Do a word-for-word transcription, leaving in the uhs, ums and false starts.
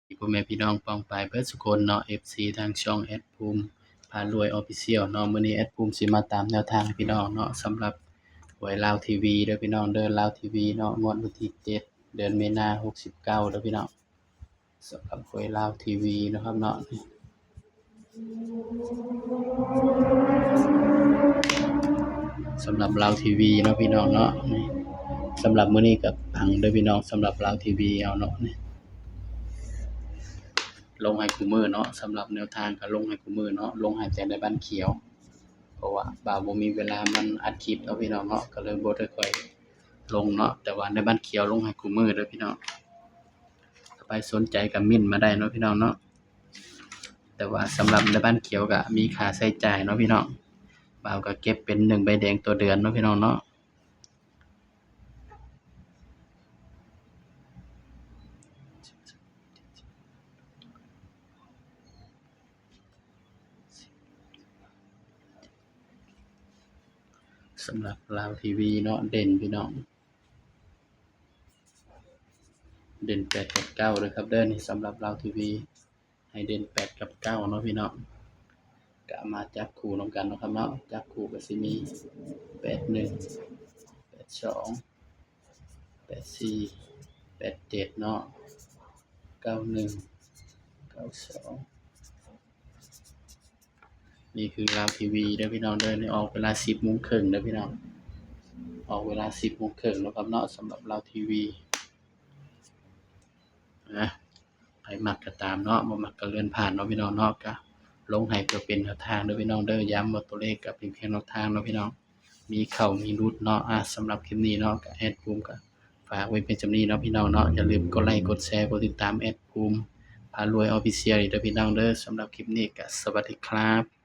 พ่อแม่พี่น้องป้องปายเบิดสุคนเนาะ เอฟซี ทางช่องแอดภูมิพารวย Official เนาะ มื้อนี้แอดภูมิสิมาตามแนวทางให้พี่น้องเนาะ สำหรับหวยลาวทีวีเด้อพี่น้องเด้อ ลาวทีวีเนาะ งวดวันที่เจ็ด เดือนมีนา หกสิบเก้าเด้อพี่น้อง สำหรับหวยลาวทีวีนะครับเนาะ สำหรับลาวทีวีเนาะพี่น้องเนาะ นี่ สำหรับมื้อนี้ก็ปังเด้อพี่น้อง สำหรับลาวทีวีเฮาเนาะ นี่ ลงให้คู่มื้อเนาะ สำหรับแนวทางก็ลงให้คู่มื้อเนาะ ลงให้แต่ในบ้านเขียว เพราะว่าบ่าวบ่มีเวลามันอัดคลิปเนาะพี่น้องเนาะ ก็เลยบ่ได้ค่อยลงเนาะ แต่ว่าในบ้านเขียวลงให้คู่มื้อเด้อพี่น้อง ถ้าใครสนใจก็เม้นมาได้เนาะพี่น้องเนาะ แต่ว่าสำหรับในบ้านเขียวก็มีค่าใช้จ่ายเนาะพี่น้อง บ่าวก็เก็บเป็นหนึ่งใบแดงต่อเดือนเนาะพี่น้องเนาะ สำหรับลาวทีวีเนาะ เด่นพี่น้อง เด่นแปดกับเก้าเลยครับเด้อ นี่สำหรับลาวทีวี ให้เด่นแปดกับเก้าเนาะพี่น้อง ก็มาจับคู่นำกันเนาะครับเนาะ จับคู่ก็สิมี แปดหนึ่ง แปดสอง แปดสี่ แปดเจ็ดเนาะ เก้าหนึ่ง เก้าสอง นี่คือลาวทีวีเด้อพี่น้องเด้อ นี่ออกเวลาสิบโมงครึ่งเด้อพี่น้อง ออกเวลาสิบโมงครึ่งเนาะครับเนาะ สำหรับลาวทีวี นะ ใครมักก็ตามเนาะ บ่มักก็เลื่อนผ่านเนาะพี่น้องเนาะ ก็ลงให้เพื่อเป็นแนวทางเด้อพี่น้องเด้อ ย้ำว่าตัวเลขก็เป็นเพียงแนวทางเนาะพี่น้อง มีเข้ามีหลุดเนาะ อ่ะ สำหรับคลิปนี้เนาะ ก็แอดภูมิก็ฝากไว้เพียงส่ำนี้เนาะพี่น้องเนาะ อย่าลืมกดไลค์ กดแชร์ กดติดตามแอดภูมิพารวย Official เด้อพี่น้องเด้อ สำหรับคลิปนี้ก็สวัสดีครับ